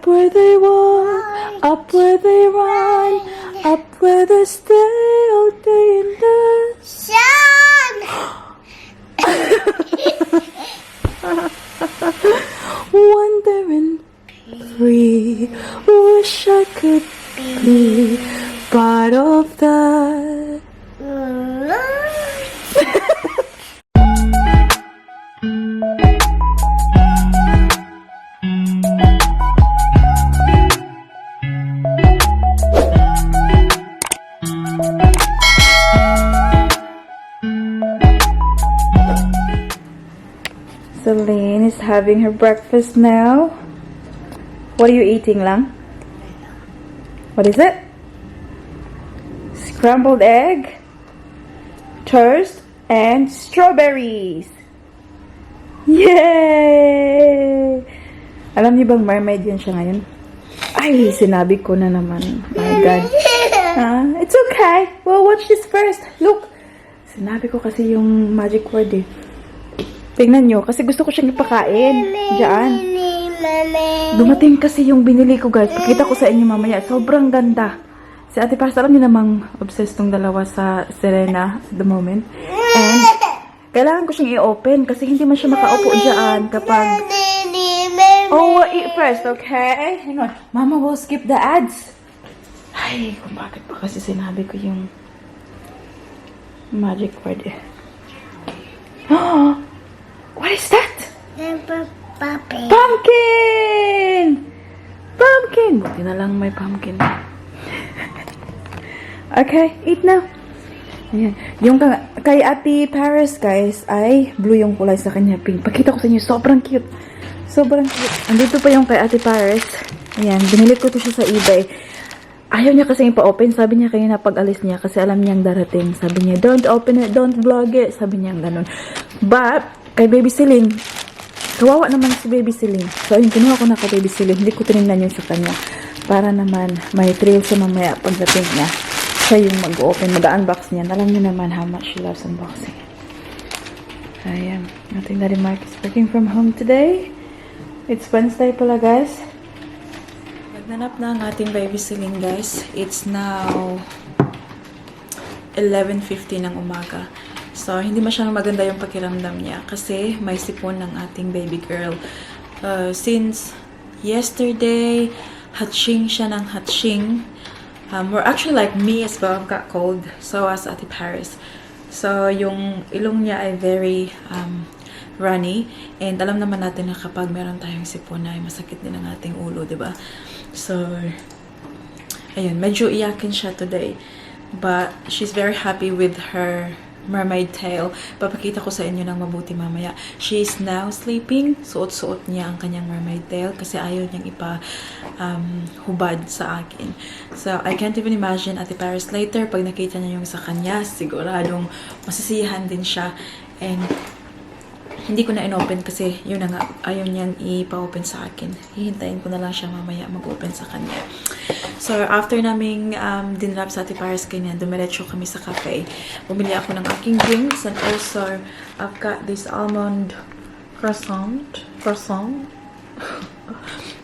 where they walk, up where they run, up where they stay all day in the sun. Wondering free, wish I could be part of that. Celine is having her breakfast now. What are you eating, Lang? What is it? Scrambled egg, toast, and strawberries. Yay! Alam niyo bang mermaid yan siya ngayon? Ay, sinabi ko na naman. My God. It's okay. Well, watch this first. Look. Sinabi ko kasi yung magic word eh. Tingnan nyo, kasi gusto ko siyang ipakain. Diyan. Dumating kasi yung binili ko, guys. Pakita ko sa inyo mamaya. Sobrang ganda. Si Ate Pars, alam niyo namang obsessed tong dalawa sa Serena at the moment. And, kailangan ko siyang i-open kasi hindi man siya makaupo diyan kapag... Oh, we'll eat first, okay? Hang on. Mama will skip the ads. Ay, kung bakit pa kasi sinabi ko yung magic word eh. Oh! What is that? Pumpkin! Pumpkin! Buti na lang may pumpkin. Okay, eat now. Ayan. Yung kay Ate Paris, guys, ay blue yung kulay sa kanya. Pink. Pakita ko sa inyo. Sobrang cute. Sobrang cute. Andito pa yung kay Ate Paris. Ayan. Binili ko to siya sa eBay. Ayaw niya kasi ipa-open. Sabi niya kayo na pag-alis niya kasi alam niyang darating. Sabi niya, don't open it, don't vlog it. Sabi niya ganun. But, kay Baby Celine, kawawa naman si Baby Celine. So, ayun, kinuha ko na kay Baby Celine. Hindi ko tinignan yun sa kanya. Para naman, may thrill siya mamaya pagdating niya. Siya yung mag-open, mag-unbox niya. Alam niyo naman how much she loves unboxing. Ayan. Nothing that Mark is working from home today. It's Wednesday pala, guys. Nagnanap na ang ating Baby Celine, guys. It's now 11:50 ng umaga. So, hindi masyadong maganda yung pakiramdam niya kasi may sipon ng ating baby girl. Since yesterday, hatching siya ng hatching. We're actually like me as well, got cold. So as Ate Paris. So, yung ilong niya ay very runny. And alam naman natin na kapag meron tayong sipon ay masakit din ang ating ulo, diba? So, ayun, medyo iyakin siya today. But she's very happy with her mermaid tail. Papakita ko sa inyo ng mabuti mamaya. She is now sleeping. Suot-suot niya ang kanyang mermaid tail kasi ayaw niyang hubad sa akin. So, I can't even imagine Ate Paris later, pag nakita niya yung sa kanya, siguradong masisiyahan din siya. And, hindi ko na in-open kasi yun na nga, ayaw niyang ipa-open sa akin. Hihintayin ko na lang siya mamaya mag-open sa kanya. So, after naming dinrap sa Ate Paris kanina, dumiretso kami sa cafe. Bumili ako ng aking drinks and also, I've got this almond croissant.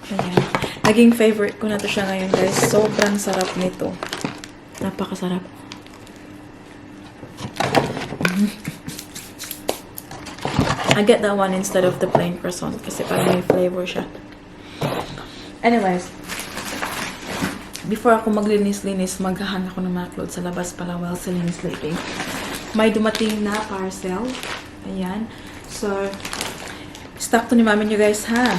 Ayan. Naging favorite ko na to siya ngayon, guys. Sobrang sarap nito. Napakasarap. I get that one instead of the plain croissant kasi parang may flavor siya. Anyways, before ako maglinis-linis, maghahang ako ng mga clothes sa labas pala while Celine is sleeping. May dumating na parcel. Ayan. So, stock to ni mami nyo, guys, ha?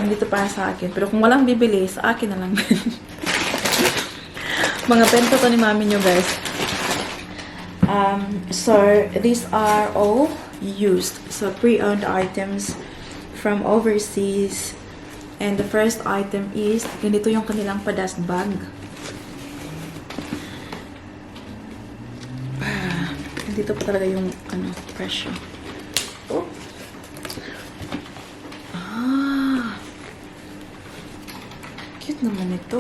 Nandito para sa akin. Pero kung walang bibili, sa akin na lang. Mga bento to ni mami nyo, guys. So, these are all used. So, pre-owned items from overseas. And the first item is, ganito yung kanilang padust bag. Dito pa talaga yung, presyo. Oh. Cute naman ito.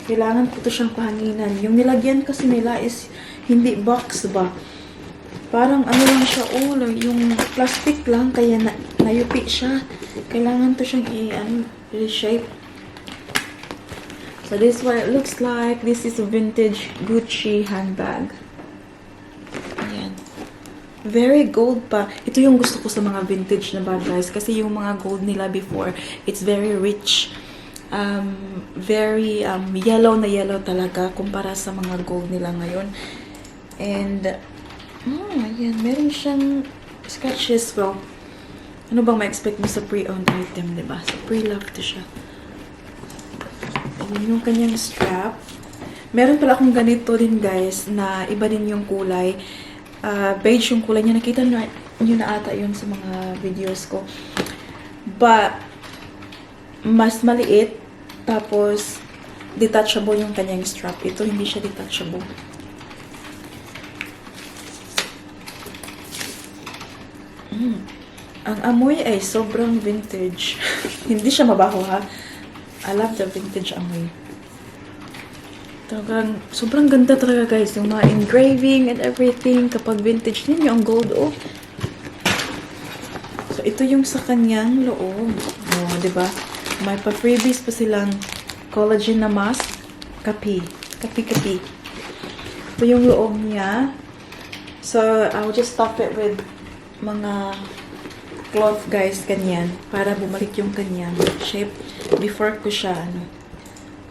Kailangan ko to siyang pahanginan. Yung nilagyan kasi nila is, hindi box ba? Parang ano lang siya, yung plastic lang, kaya nayupi siya. Kailangan to siyang reshape. So this is what it looks like. This is a vintage Gucci handbag. Ayan. Very gold pa. Ito yung gusto ko sa mga vintage na bag, guys. Kasi yung mga gold nila before, it's very rich. Very yellow na yellow talaga kumpara sa mga gold nila ngayon. And, ayan. Meron siyang scratches. Well, ano bang ma-expect mo sa pre-owned item, diba? So, pre-love to siya. Ayan yung kanyang strap. Meron pala akong ganito din, guys, na iba din yung kulay. Beige yung kulay niya. Nakita nyo na ata yun sa mga videos ko. But, mas maliit. Tapos, detachable yung kanyang strap. Ito, hindi siya detachable. Ang amoy ay sobrang vintage. Hindi siya mabaho, ha? I love the vintage amoy. Talagang, sobrang ganda talaga, guys. Yung mga engraving and everything. Kapag vintage ninyo, ang gold, oh. So, ito yung sa kanyang loob. Oh, diba? May pa-freebies pa silang collagen na mask. Kapi. Kapi-kapi. Ito yung loob niya. So, I'll just top it with mga cloth, guys, ganyan, para bumalik yung kanyang shape. Before ko siya,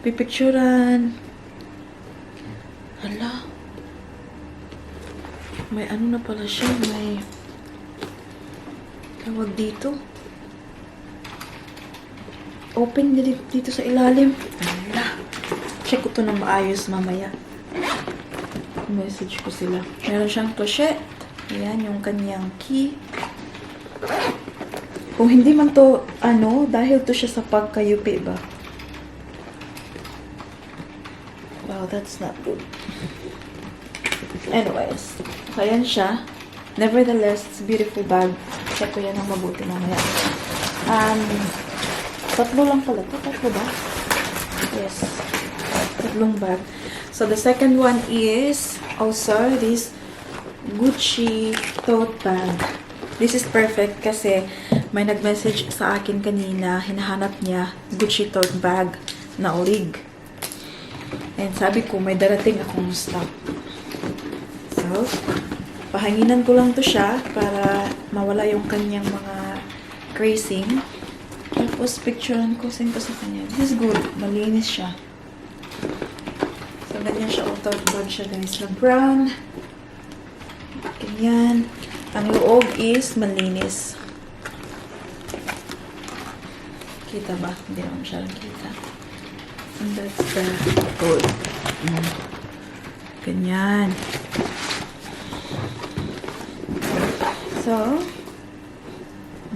pipicturan. Hala. May ano na pala siya, may tawag dito. Open dito sa ilalim. Hala. Check ko to na maayos mamaya. Message ko sila. Meron siyang clochette. Ayan, yung kanyang key. Kung hindi man to, dahil to siya sa pagkayupi ba? Wow, that's not good. Anyways, ayan siya. Nevertheless, it's a beautiful bag. Check ko yan ng mabuti mamaya. Tatlo lang pala to. Tatlo ba? Yes. Tatlong bag. So, the second one is also this Gucci tote bag. This is perfect kasi may nag-message sa akin kanina, hinahanap niya Gucci tote bag na olig. And sabi ko, may darating akong stock. So, pahanginan ko lang to siya para mawala yung kanyang mga creasing. Tapos, picturean ko, send ko sa kanya. This is good. Malinis siya. So, ganyan siya. Tote bag siya, guys. Na brown. Ganyan. Ang loob is malinis. Kita ba? Hindi naman siya lang kita. And that's the code. Ganyan. So,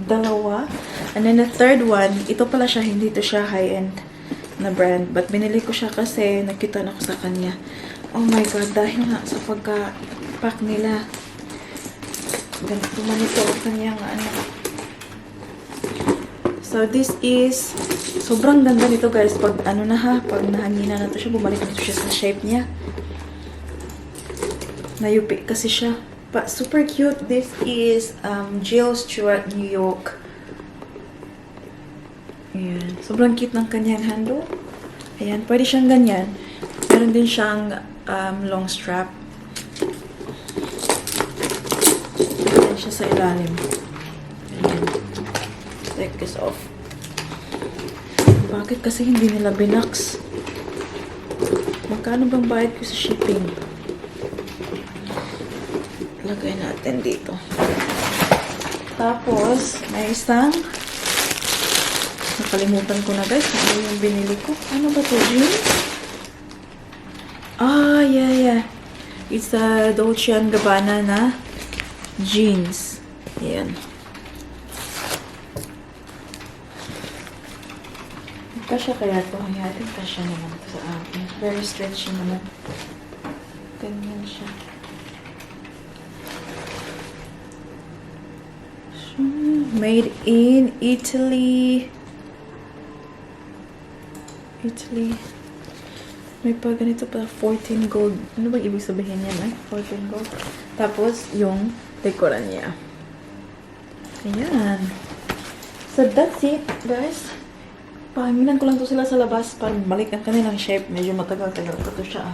dalawa. And then the third one, ito pala siya, hindi to siya high-end na brand. But binili ko siya kasi nakita na ko sa kanya. Oh my God, dahil nga sa pagka-pack nila. Ganito man ito ang kanyang So, this is sobrang ganda nito, guys. Pag pag nahangina na to siya, bumalik na to siya sa shape niya. Nayupi kasi siya. But super cute. This is Jill Stewart, New York. Ayan. Sobrang cute ng kanyang handle. Ayan. Pwede siyang ganyan. Meron din siyang long strap. Siya sa ilalim. Ayan. Take this off. Bakit kasi hindi nila binax? Magkano bang bayad ko sa shipping? Lagay natin dito. Tapos, may isang nakalimutan ko na, guys. Ano yung binili ko? Ano ba to? Jeans? Ah, yeah. It's a Dolce & Gabbana na jeans. Ayan. Kasya kaya ito. Hayatin kasya naman ito sa akin. Very stretchy naman. Ganyan siya. Made in Italy. May pa ganito pa, 14 gold. Ano ba ibig sabihin yan, 14 gold. Tapos, yung dekoran niya. Ayan. So that's it, guys. Pahinginan ko lang to sila sa labas para balik ang kanilang shape. Medyo matagal-tagal ko to siya.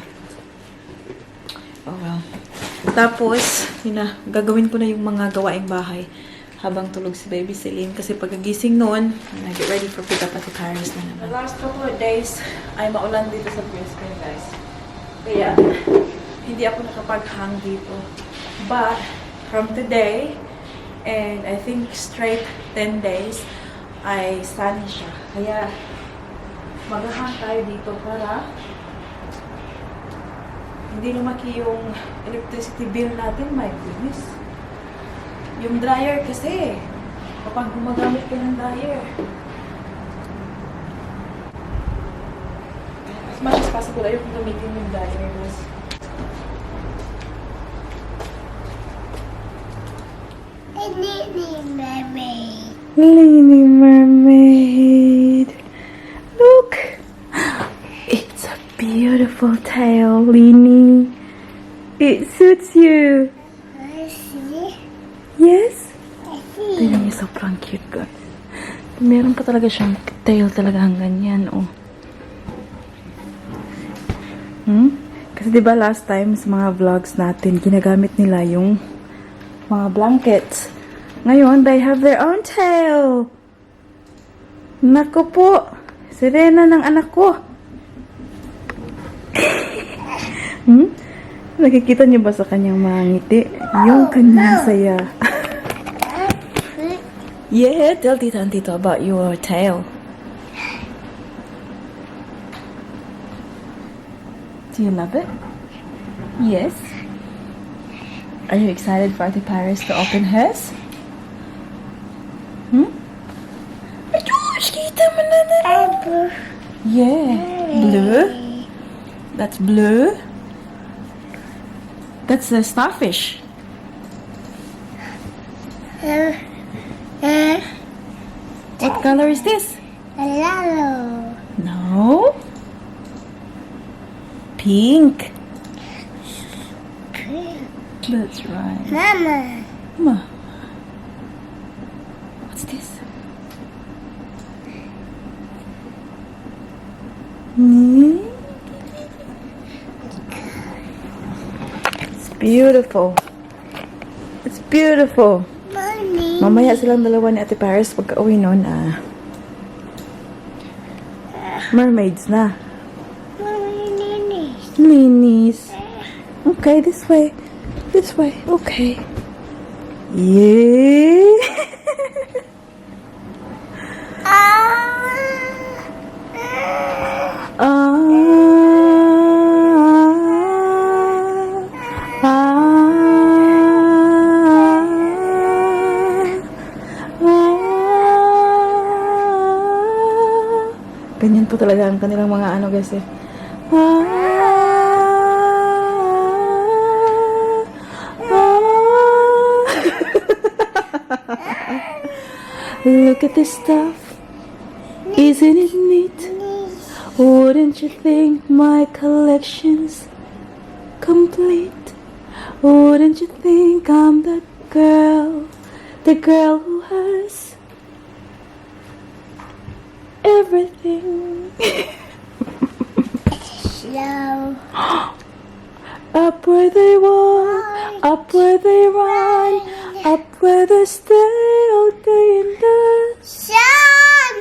Oh well. Tapos, gagawin ko na yung mga gawaing bahay habang tulog si Baby Celine. Kasi pagkagising noon, get ready for pick up at Paris na naman. The last couple of days ay maulan dito sa Brisbane, guys. Kaya, hindi ako nakapag-hang dito. But, from today, and I think straight 10 days, ay sunny siya. Kaya, mag-hang tayo dito para hindi lumaki yung electricity bill natin. My goodness. Yung dryer kasi, kapag gumagamit ka ng dryer, as much as possible, ayaw kong gamitin yung dryer. Lily mermaid. Look. It's a beautiful tail, Lini. It suits you. Yes? Tingnan niyo, sobrang cute, guys. Meron pa talaga siyang tail talaga hanggang yan, oh. Kasi diba last time sa mga vlogs natin, ginagamit nila yung mga blankets. Ngayon, they have their own tail. Naku po. Sirena ng anak ko. Nakikita niyo ba sa kanyang mga ngiti? Yung kanyang saya. Yeah, tell Tita and Tito about your tail. Do you love it? Yes. Are you excited for Ate Paris to open hers? George, kita mo na. Yeah. Blue. That's blue. That's a starfish. What color is this? Yellow. No. Pink. That's right. Mama. What's this? It's beautiful. It's beautiful. Mommy. Mamaya silang dalawa ni Ate Paris pagka-uwi nun, mermaids na. Mommy. Linis. Okay, this way. This way. Okay. Yeah. Ganyan po talaga ang kanilang mga ano guys eh. Look at this stuff. Isn't it neat? Wouldn't you think my collection's complete? Wouldn't you think I'm the girl who has everything? Slow. Up where they walk, up where they run, up where they stay all day in the Sun.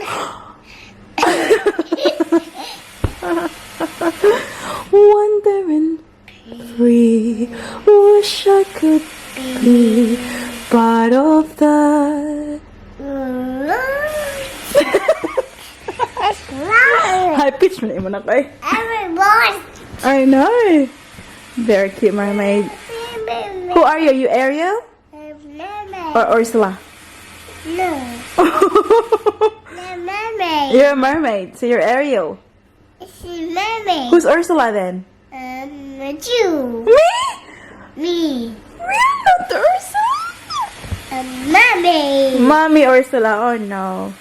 wondering free. Wish I could be part of the high pitch mo na imo na kay. Everyone. I know. Very cute mermaid. Who are you? You Ariel or Ursula? No. The mermaid. You're a mermaid, so you're Ariel. It's a mermaid. Who's Ursula then? You. Me? Me. Really? Not Ursula? A mermaid. Mommy Ursula, oh no.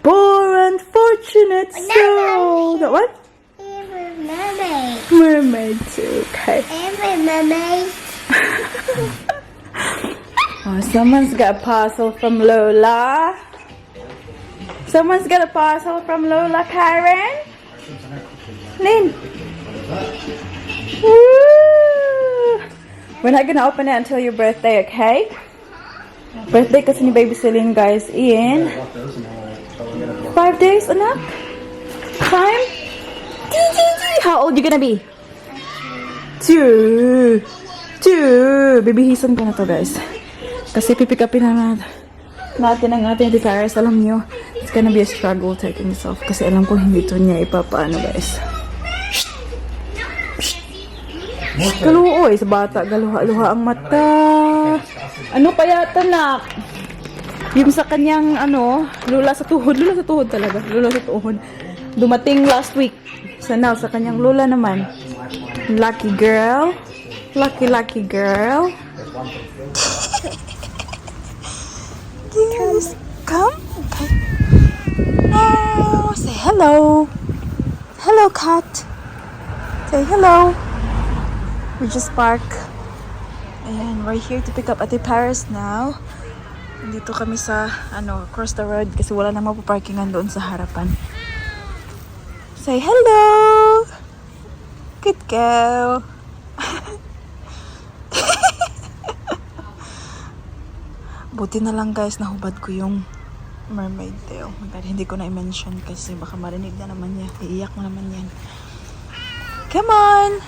Poor unfortunate soul. That what? Every mermaid. Mermaid too, okay. Every mermaid. Oh, someone's got a parcel from Lola. Someone's got a parcel from Lola Karen. Lynn. Woo! We're not gonna open it until your birthday, okay? Birthday kasi ni Baby Celine, guys, in 5 days, anak? Time? How old you gonna be? 2. Bibihisan ko na to, guys. Kasi pipick upin na natin ang ating Paris. Alam nyo, it's gonna be a struggle taking this off. Kasi alam ko hindi to niya ipapaano, guys. Galuoy sa bata. Galuha-luha ang mata. Ano kaya ito, nak? Yung sa kanyang, lula sa tuhod. Lula sa tuhod talaga. Lula sa tuhod. Dumating last week. Sana sa kanyang lula naman. Lucky girl. Lucky girl. Yes. Come. Okay. Oh, say hello. Hello, cat. Say hello. We just park. Ayan, we're here to pick up Ate Paris now. Dito kami sa, across the road kasi wala na mapaparkingan doon sa harapan. Say hello! Good girl! Buti na lang, guys, nahubad ko yung mermaid tail. Hindi ko na i-mention kasi baka marinig na naman niya. Iiyak mo naman yan. Come on!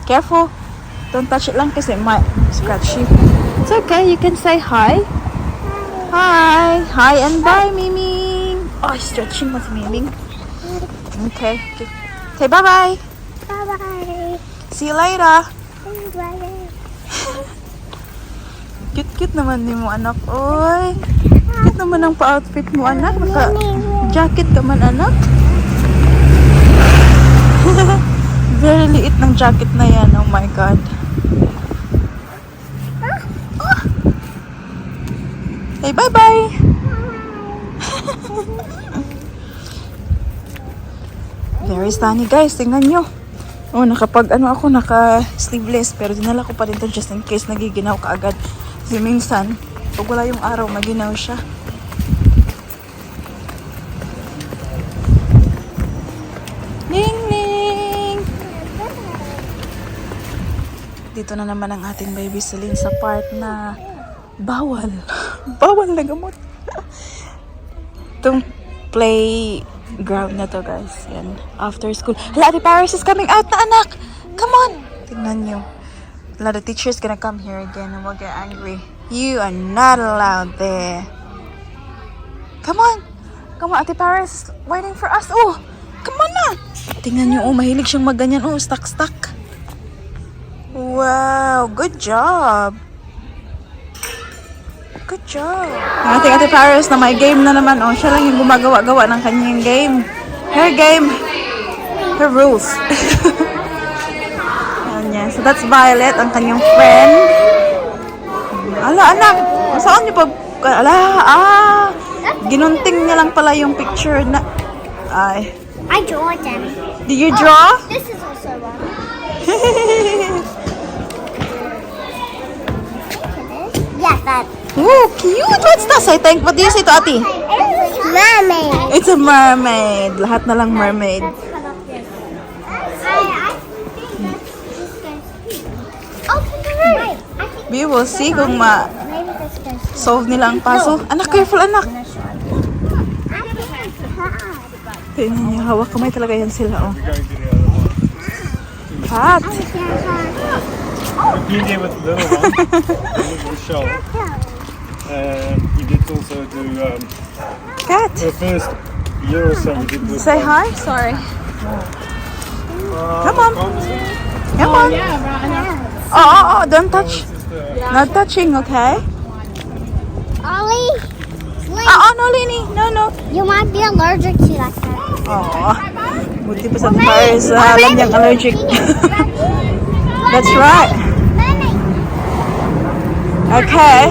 Careful. Don't touch it lang kasi it might scratch you. It's okay. You can say hi. Hi. Hi and bye, Miming. Oh, stretching with Miming. Okay. Say bye-bye. Bye-bye. See you later. Bye-bye. Cute-cute naman ni mo, anak. Oy. Cute naman ang pa-outfit mo, anak. Naka-jacket ka man, anak. Very liit ng jacket na yan. Oh my God. Oh. Hey, bye-bye. Very sunny, guys. Tingnan nyo. Oh, naka-sleeveless. Pero dinala ko pa rin to just in case nagiginaw ka agad. Kasi minsan, pag wala yung araw, maginaw siya. Dito na naman ang ating Baby Celine sa part na bawal. Bawal na gamot. Itong playground na to, guys. Yan. After school. Hala, Ate Paris is coming out na, anak! Come on! Tingnan nyo. A lot of teachers gonna come here again and will get angry. You are not allowed there. Come on! Come on, Ate Paris is waiting for us. Oh! Come on na! Tingnan nyo, mahilig siyang magganyan. Oh, stuck. Wow, good job. Good job. Ang ating Ate Paris na may game na naman. Oh, siya lang yung gumagawa-gawa ng kanyang game. Her game. Her rules. Ayan. So that's Violet, ang kanyang friend. Ala, anak. Saan niyo pag... Ginunting niya lang pala yung picture na... Ay. I draw them. Did you draw? This is also one. Yeah, that. Ooh, cute! What's this, I think? What do you say to Ate? It's mermaid. It's a mermaid. Lahat na lang mermaid. I think that's open the room. We will see kung Maybe this goes. solve nila ang puzzle. Anak, careful, anak. Tingnan niyo, hawak kamay talaga yan sila, oh. Pat! You gave it the little one, a little shell. We did also do Cat! the first year or so we did this. Say hi. Sorry. Come on. Come on. Oh, don't touch. Not touching, okay? Ollie, No, Lini. No. you might be allergic to that. Oh, buti pa sa Paris. Alam niyang allergic. That's right. Okay.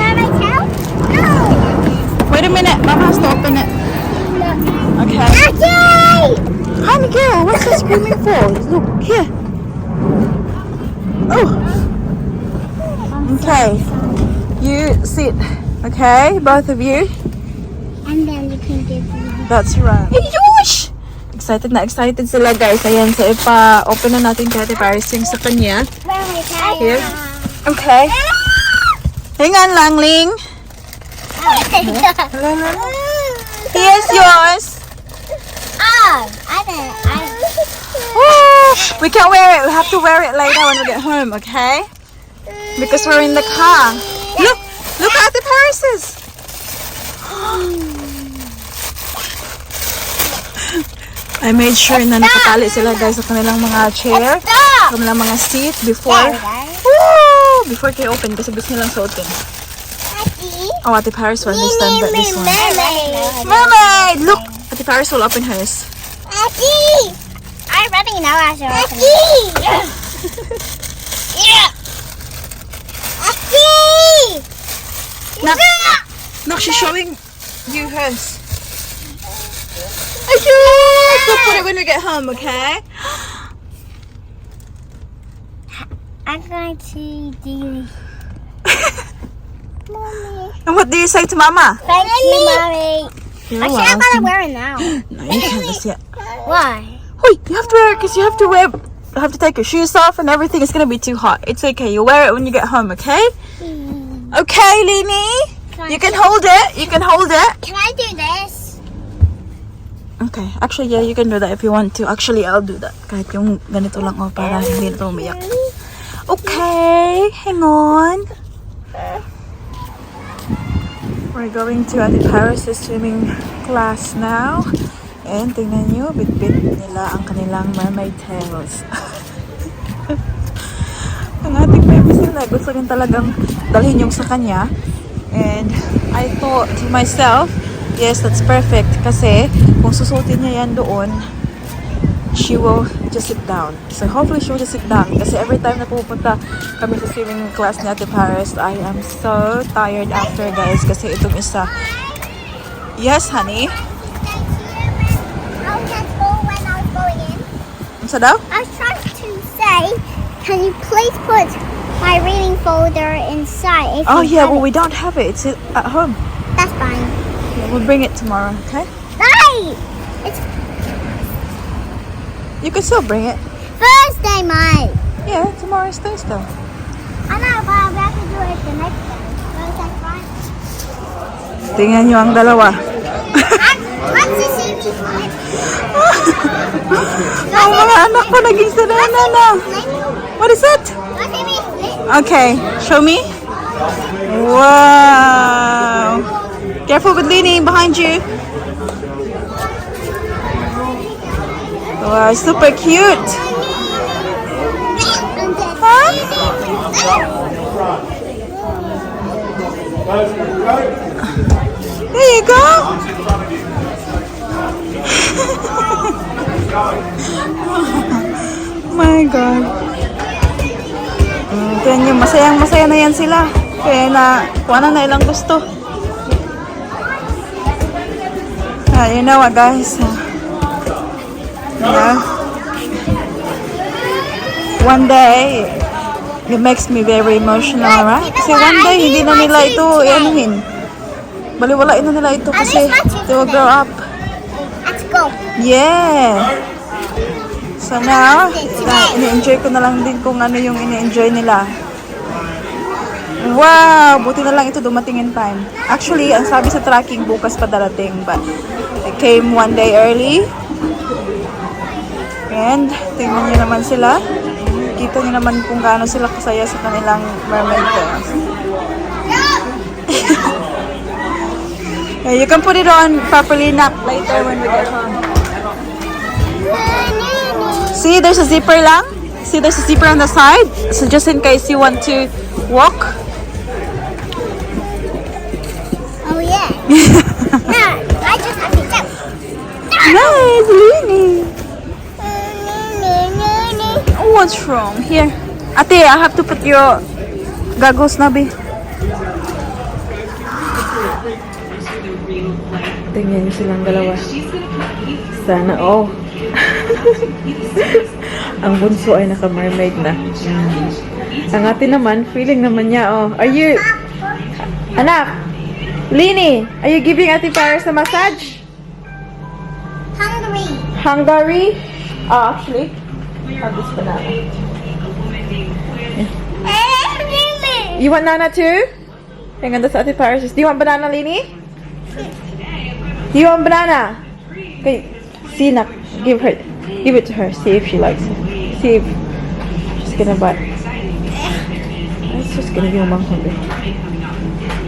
Wait a minute. Mama has to open it. Okay. Honey girl, what's that screaming for? Look, here. Oh. Okay. You sit, okay? Both of you. And then you can give me. That's right. Hey, Josh! Excited na excited sila, guys. Ayan, so ipa-open na natin kay Ate Paris yung sa kanya. Here. Okay. Hang on lang, Ling. Here's yours. Oh, I didn't. Woo! We can't wear it. We have to wear it later when we get home, okay? Because we're in the car. Look at the Paris's. I made sure na nakatali sila, guys, sa kanilang mga chair, sa kanilang mga seat before. Woo! Before kayo open kasi gusto nilang suotin. Oh, Ate Paris will understand that this one. Mermaid! Look! Ate Paris will open hers. I already know I should open Look, she's showing you hers. We'll put it when we get home, okay? I'm going to do. Mommy. And what do you say to Mama? Thank you, Mommy. You're Actually, I'm gonna wear it now. No, you can't just yet. Why? Wait, you have to wear it because you have to take your shoes off and everything. It's gonna be too hot. It's okay. You wear it when you get home, okay? Okay, Lini. You can hold it. You can hold it. Can I do this? Okay. Actually, yeah, you can do that if you want to. Actually, I'll do that. Kahit yung ganito lang para hindi na umiyak. Okay, hang on. We're going to Ate Paris' swimming class now. And tingnan nyo, bit-bit nila ang kanilang mermaid tails. Ang ating baby sila, gusto rin talagang dalhin yung sa kanya. And I thought to myself, yes, that's perfect. Kasi kung susutin niya yan doon, she will just sit down. So hopefully she will just sit down. Kasi every time na pupunta kami sa swimming class ni Ate Paris, I am so tired after, guys. Kasi itong isa. Yes, honey? I was at school when I was going in. Ano daw? I was trying to say, can you please put my reading folder inside? If Oh you yeah, have well it. we don't have it. It's at home. That's fine. We'll bring it tomorrow, okay? Right! It's You can still bring it. Thursday, Mike. Yeah, tomorrow's Thursday. I know, but I'll have to do it the next day. Thursday, Friday. Tingnan nyo ang dalawa. What's this evening, Mike? Ang mga anak ko naging sarana na. What is it? What's evening? Okay, show me. Wow. Careful with Lini behind you. Wow, super cute. Huh? There you go. My God. Tingnan nyo, masayang-masaya na yan sila. Kaya na, kuha na ilang gusto. You know what, guys? One day, it makes me very emotional, right? Kasi one day, hindi na nila ito ianuhin. Baliwalain na nila ito kasi they will grow up. Let's go. Yeah! So now, ini-enjoy ko na lang din kung ano yung ini-enjoy nila. Wow! Buti na lang ito dumating in time. Actually, ang sabi sa tracking, bukas pa darating. But I came one day early. And tingnan nyo naman sila. Kita nyo naman kung gaano sila kasaya sa kanilang mermaid tails. Yeah, you can put it on properly nap later when we get home. See, there's a zipper lang. See, there's a zipper on the side. So just in case you want to walk. Oh, yeah. No, I just have to jump. Nice, Lini. What's wrong? Here. Ate, I have to put your goggles, Nabi. Tingnan niyo silang dalawa. Sana, oh. Ang bunso ay naka-mermaid na. Ang ate naman, feeling naman niya, oh. Anak, Lini, are you giving Ate Paris a massage? Hungry. Hungary? Oh, actually, have this banana. You want banana too? Hang on, that's Ate Paris. Do you want banana, Lini? Do you want banana? Okay, see, nak, give it to her. See if she likes it. See if she's gonna bite. It's just gonna be umang hungry.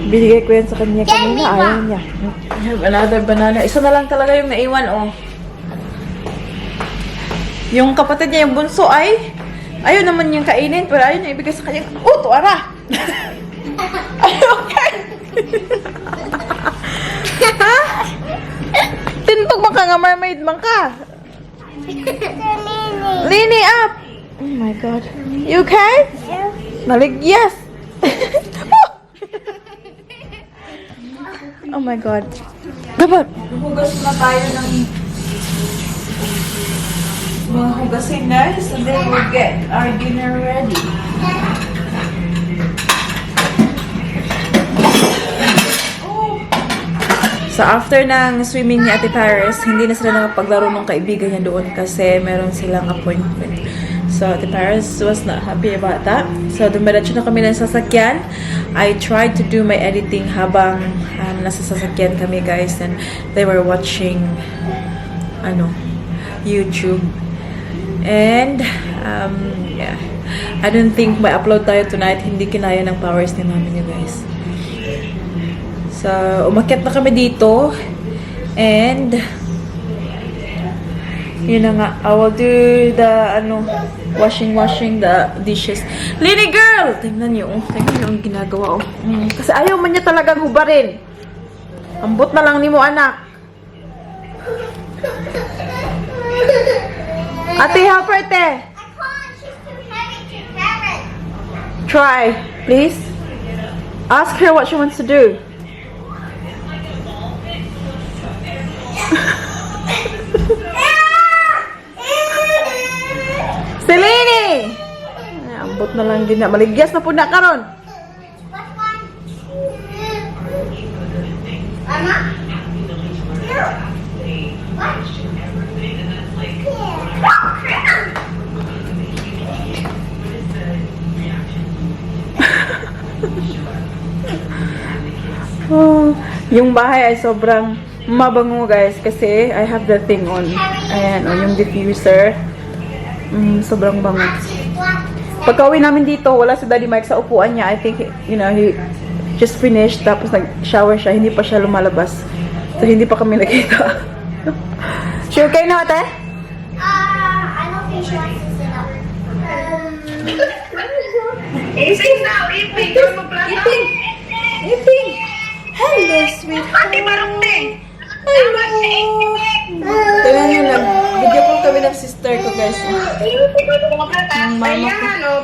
Binigay ko yan sa kanya kanina. Ayaw niya. I have another banana. Isa na lang talaga yung naiwan, oh. Yung kapatid niya, yung bunso ay ayaw naman niyang kainin, pero ayaw niya ibigay sa kanya. Oh, tuwara! Ay, okay. Ha? Tintog man ka nga, mermaid man ka. Lini up! Oh my God. You okay? Yes. Oh my God. Dapat. Hugas na tayo ng mga hugasin, guys. And then we'll get our dinner ready. So, after ng swimming ni Ate Paris, hindi na sila nakapaglaro ng kaibigan niya doon kasi meron silang appointment. So, Ate Paris was not happy about that. So, dumiretso na kami ng sasakyan. I tried to do my editing habang nasa sasakyan kami, guys. And they were watching, YouTube. And, yeah. I don't think may upload tayo tonight. Hindi kinaya ng powers ni mami niya, guys. So, umakyat na kami dito. And, yun na nga. I will do the, washing the dishes. Lini girl! Tingnan niyo ang ginagawa, oh. Kasi ayaw man niya talagang hubarin. Ambot na lang ni mo, anak. Ate, help her, te. Try, please. Ask her what she wants to do. Selene! Ambot na lang din na. Maligyas na po na karon. Yung bahay ay sobrang mabango, guys, kasi I have the thing on. Ayan, yung diffuser. Sobrang bango. Pagka-uwi namin dito, wala si Daddy Mike sa upuan niya. I think, he just finished, tapos nag-shower siya. Hindi pa siya lumalabas. So, hindi pa kami nakita. She okay na, ate? I don't think she wants to sit up. Ising now, iping. Iping! Hello, sweetheart! Ate Marukte! Hello! Tingnan nyo lang. Video call kami ng sister ko, guys. Ang mama ko.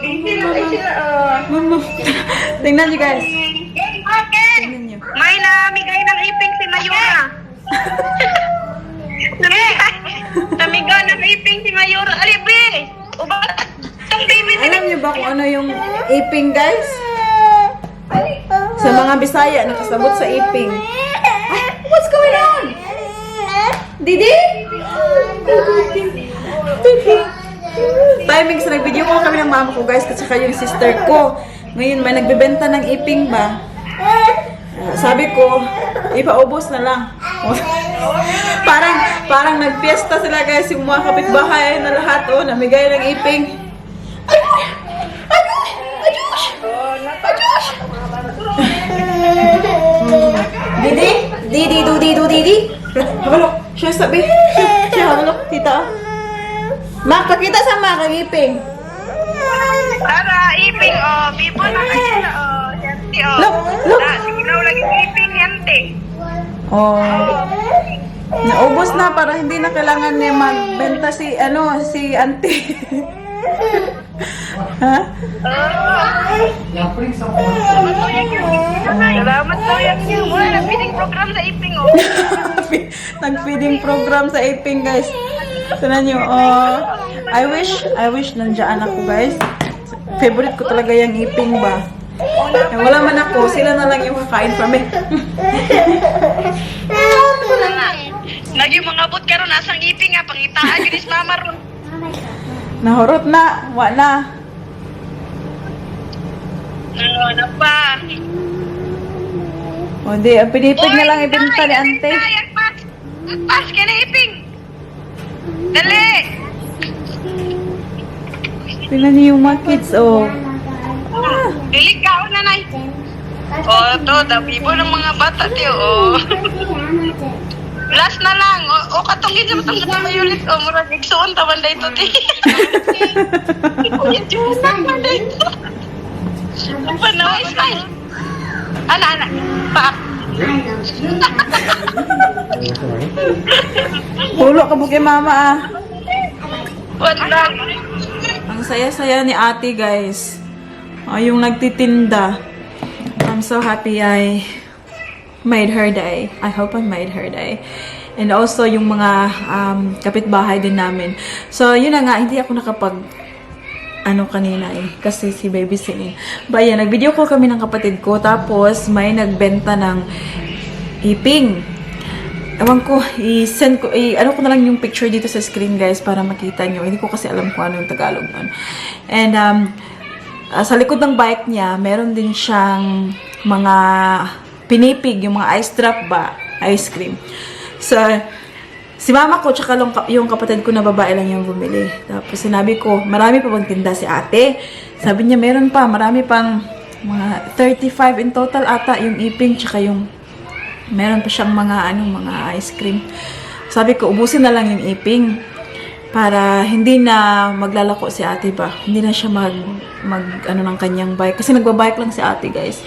Mama. Tingnan nyo, guys. Tingnan nyo. May namigay ng iping si Mayura. Namigay ng iping si Mayura. Alibi! Ubat! Alam nyo ba kung ano yung iping, guys? Sa mga Bisaya, nakasabot sa iping. Ay, what's going on? Didi? Didi? Timing sa nag-video call kami ng mama ko, guys, at saka yung sister ko. Ngayon, may nagbebenta ng iping ba? Sabi ko, ipaubos na lang. parang nagpiesta sila, guys, yung mga kapitbahay na lahat, namigay ng iping. Didi. Habalok. Siya sabi. Siya habalok. Tita. Mak, pakita sa mga kagiping. Para iping, bibo na kayo na, yanti, Look. Siginaw lagi iping, yanti. Naubos na para hindi na kailangan niya magbenta si auntie. Ha? Salamat po yan. Wala, nag-feeding program sa iping, Nag-feeding program sa iping, guys. Tignan nyo, I wish nandiyan ako, guys. Favorite ko talaga yung iping ba. Eh, wala man ako, sila na lang yung kakain for me. Lagi mga bot karon asang iping nga pangitaan ginis mama ron. Nahurot na, wa na. Ano pa? O di, ang pinipig na lang ibenta ni ante. Pas ka na iping. Dali. Tingnan niyo yung mga kids, oh. Dili ka nanay. Oh, to dabibo ng mga bata tiyo. Oh. Last na lang. O katungin sa matang mayulit. O, murag igsuon taman da ito, ti. Kuya, Diyosan man da ito. Panaway, smile. Ana. Pa. Pulo ka kay mama, ah. Wala. Ang saya-saya ni ate, guys. Yung nagtitinda. I'm so happy I made her day. I hope I made her day. And also, yung mga kapitbahay din namin. So, yun na nga, hindi ako nakapag kanina kasi si baby singing. But yeah, nag-video call kami ng kapatid ko, tapos may nagbenta ng iping. Ewan ko, i-send ko, ano ko na lang yung picture dito sa screen, guys, para makita nyo. Hindi ko kasi alam kung ano yung Tagalog nun. And, sa likod ng bike niya, meron din siyang mga pinipig, yung mga ice drop ba, ice cream. So, si mama ko, tsaka yung kapatid ko na babae lang yung bumili. Tapos sinabi ko, marami pa bang tinda si ate? Sabi niya, meron pa, marami pang mga 35 in total ata yung iping, tsaka yung meron pa siyang mga ice cream. Sabi ko, ubusin na lang yung iping para hindi na maglalako si ate ba. Hindi na siya mag ng kanyang bike. Kasi nagbabike lang si ate, guys.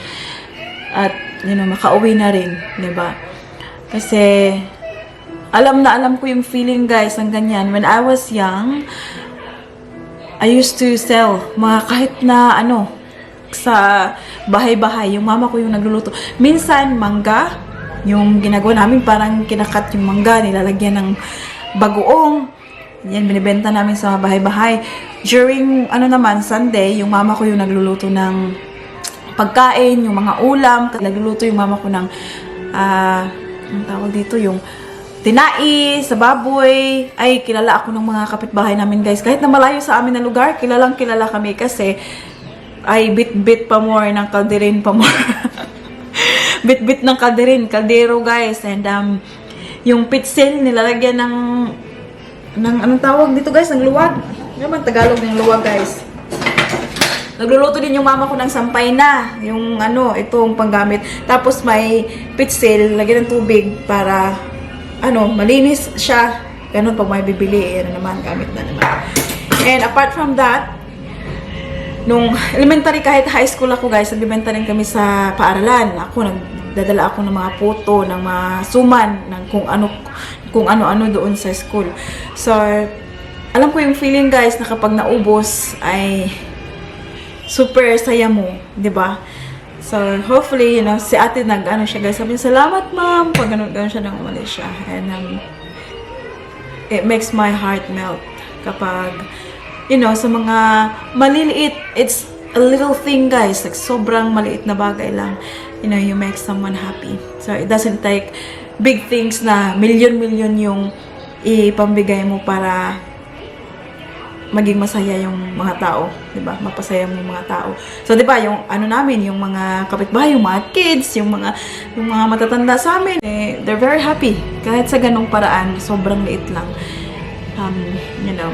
At, makauwi na rin, diba? Kasi, alam ko yung feeling, guys, ng ganyan. When I was young, I used to sell mga kahit na sa bahay-bahay. Yung mama ko yung nagluluto. Minsan, mangga, yung ginagawa namin, parang kinakat yung mangga, nilalagyan ng bagoong. Yan, binibenta namin sa bahay-bahay. During, Sunday, yung mama ko yung nagluluto ng pagkain, yung mga ulam. Nagluluto yung mama ko ng, ang tawag dito, yung tinai, sa baboy. Ay, kilala ako ng mga kapitbahay namin, guys. Kahit na malayo sa amin na lugar, kilalang kilala kami kasi ay bit-bit pa more ng kalderin pa more. Bit-bit ng kaldero, guys. And yung pitsil, nilalagyan ng anong tawag dito, guys? Ng luwag. Ano man Tagalog ng luwag, guys? Nagluluto din yung mama ko ng sampay na. Yung itong panggamit. Tapos may pitsil, lagyan ng tubig para malinis siya. Ganun pag may bibili, gamit na naman. And apart from that, nung elementary, kahit high school ako, guys, nagbibenta rin kami sa paaralan. Nagdadala ako ng mga photo, ng mga suman, ng kung ano-ano doon sa school. So, alam ko yung feeling, guys, na kapag naubos ay super saya mo, 'di ba? So, hopefully, si ate siya, guys. Sabi niya, salamat, ma'am. Pag ganun siya nang umalis siya. And, it makes my heart melt kapag, sa mga maliliit, it's a little thing, guys. Like, sobrang maliit na bagay lang. You make someone happy. So, it doesn't take big things na milyon-milyon yung ipambigay mo para maging masaya yung mga tao, 'di ba? Mapasaya mo yung mga tao. So, 'di ba, yung namin, yung mga kapitbahay, yung mga kids, yung mga matatanda sa amin, they're very happy. Kahit sa ganung paraan, sobrang liit lang.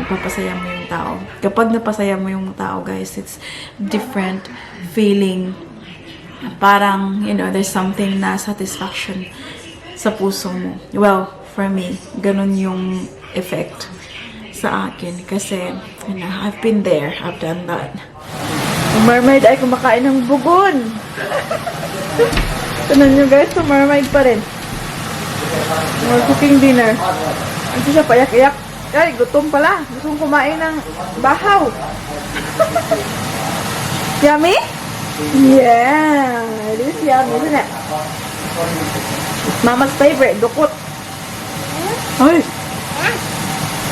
Papasaya mo yung tao. Kapag napasaya mo yung tao, guys, it's different feeling. Parang, there's something na satisfaction sa puso mo. Well, for me, ganun yung effect sa akin. Kasi, I've been there. I've done that. Yung mermaid ay kumakain ng bugon. Tanan nyo, guys, so mermaid pa rin. More cooking dinner. Ano siya, payak-iyak. Ay, gutom pala. Gusto kong kumain ng bahaw. Yummy? Yeah. It is yummy, isn't it? Mama's favorite, dukot. Ay!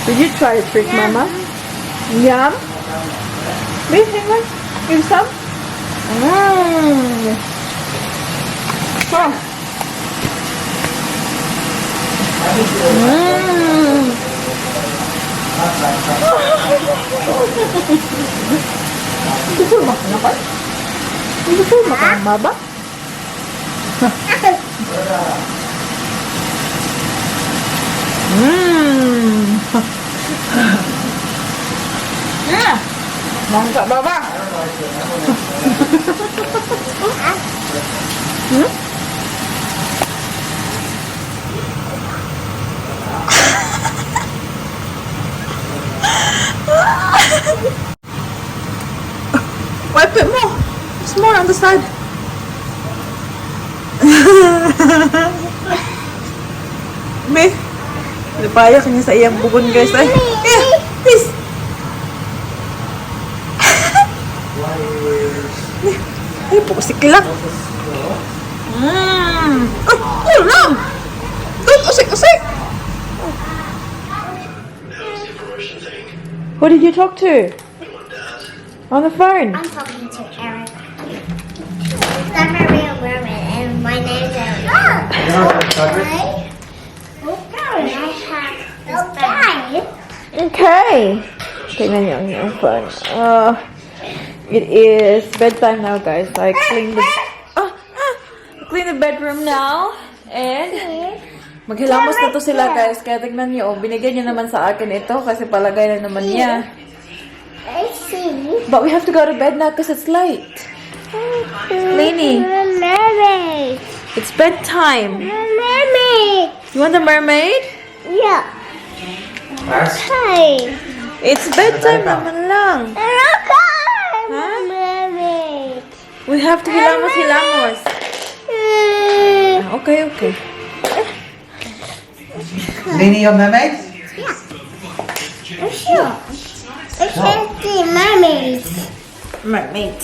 Did you try a trick, Mama? Yum? Wait, hang on. Give some? Oh. Gusto mo makan ako? Gusto mo makan baba? Mangga baba. Wipe it more. It's more on the side. May napaya ka niya sa iyang bugon guys. Ay, yeah, please. Ay, pukusik lang. Ay, lang. Ay, usik. Who did you talk to? On the phone? I'm talking to Eric. I'm a real mermaid, and my name's Eric. Okay. Okay. Tingnan niyo ang iyong phone. It is bedtime now, guys. So I clean the bedroom now. And maghilamos na to sila, guys. Kaya tingnan niyo, binigyan niya naman sa akin ito kasi palagay na naman niya. I see. But we have to go to bed now because it's late. Lainey, Mermaid. it's bedtime. Mermaid. You want a mermaid? Yeah. Hi. It's bedtime naman lang. Look, Huh? mermaid. We have to hilamos. Okay. Lainey, your mermaid? I'm sure. It's the mermaids. Mermaid.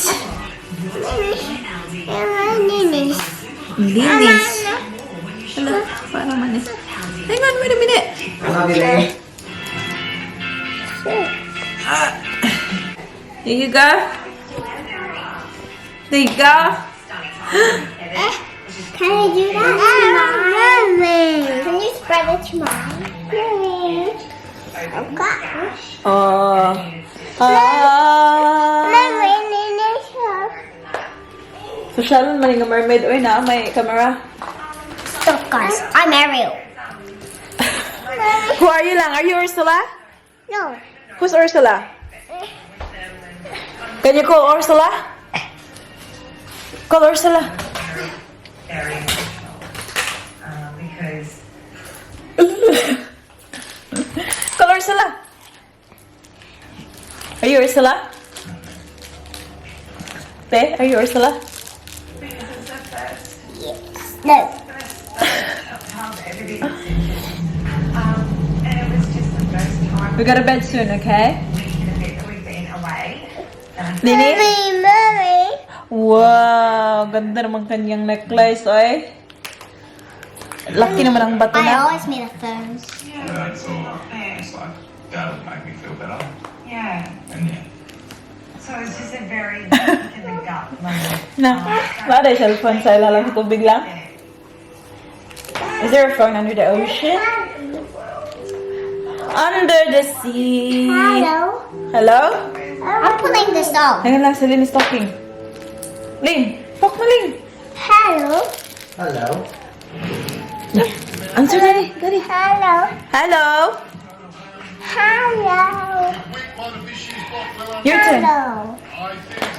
Mermaids. Linis. Hello, parang manis. Hang on, wait a minute. I love you, Lainey. There you go. There you go. Can I do that? Mermaid. Can you spread it to mine? Mermaid. Okay. Mermaid in the shop. Social man nga mermaid. Uy na, may camera. Stop, guys. I'm Ariel. Who are you lang? Are you Ursula? No. Who's Ursula? Can you call Ursula? Call Ursula. Because Call Ursula. Are you Ursula? Te, are you Ursula? No. everything and it was just the first time We go to bed soon, okay? that we've been away. Nini? Mermaid. Wow, ganda naman kanyang necklace, oy. Laki naman ang bato I na. always made a phone. It's like, that'll make me feel better. Yeah. And yeah. So it's just a very kick in the gut moment. Na, wala yung cellphone sa ilalim sa tubig lang. Is there a phone under the ocean? Under the sea. Hello. Hello? I'm putting this down. Hanggang lang, si Lynn is talking. Lynn, talk mo, Lynn. Hello. Hello. Answer, Daddy. Daddy. Hello. Hello. Hello. Your turn. Hello.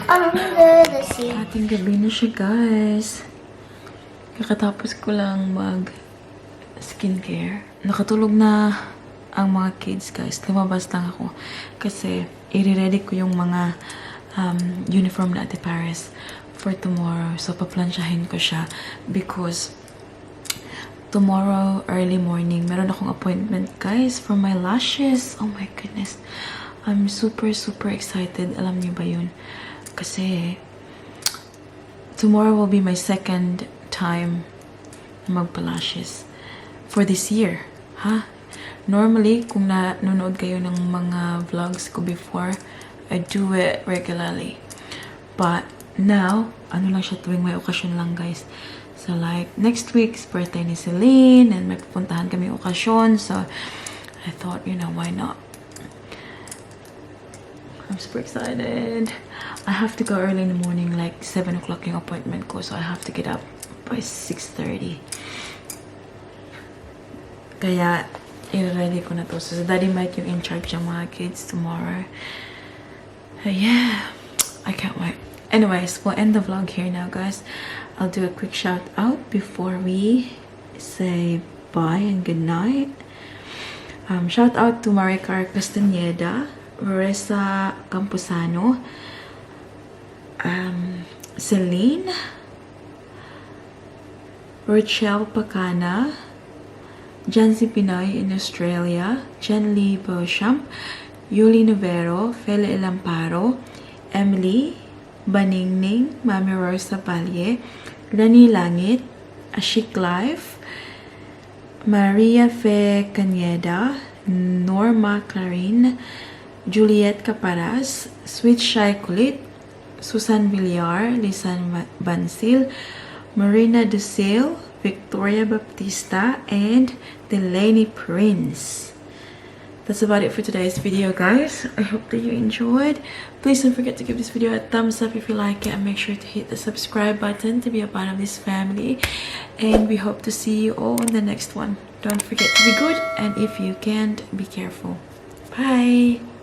Under the sea. Ating gabi na siya, guys. Kakatapos ko lang skincare. Nakatulog na ang mga kids, guys. Lumabas lang ako. Kasi, i-ready ko yung mga uniform na Ate Paris for tomorrow. So, paplansyahin ko siya. Because, tomorrow, early morning, meron akong appointment, guys, for my lashes. Oh my goodness. I'm super excited. Alam niyo ba yun? Kasi, tomorrow will be my second time magpa-lashes for this year. Ha? Normally, kung nanonood kayo ng mga vlogs ko before, I do it regularly. But, now, ano lang siya tuwing may okasyon lang, guys. So, like, next week's birthday ni Celine, and may pupuntahan kami okasyon. So, I thought, you know, why not? I'm super excited. I have to go early in the morning, like 7 o'clock yung appointment ko. So, I have to get up by 6:30. Kaya, i-ready ko na to. So, Daddy Mike yung in charge ng mga kids tomorrow. Yeah, I can't wait. Anyways, we'll end the vlog here now, guys. I'll do a quick shout out before we say bye and good night. Shout out to Maricar Castaneda, Marissa Camposano, Celine, Rochelle Pacana, Jancy Pinoy in Australia, Jen Lee Beauchamp, Yuli Novero, Fele Elamparo, Emily, Baningning, Mami Rosa Valle, Rani Langit, Ashik Life, Maria Fe Cañeda, Norma Clarin, Juliet Caparas, Sweet Shy Kulit, Susan Villar, Lisan Bansil, Marina Dusil, Victoria Baptista, and Delaney Prince. That's about it for today's video, guys. I hope that you enjoyed. Please don't forget to give this video a thumbs up if you like it, and make sure to hit the subscribe button to be a part of this family. And we hope to see you all in the next one. Don't forget to be good, and if you can't, be careful. Bye!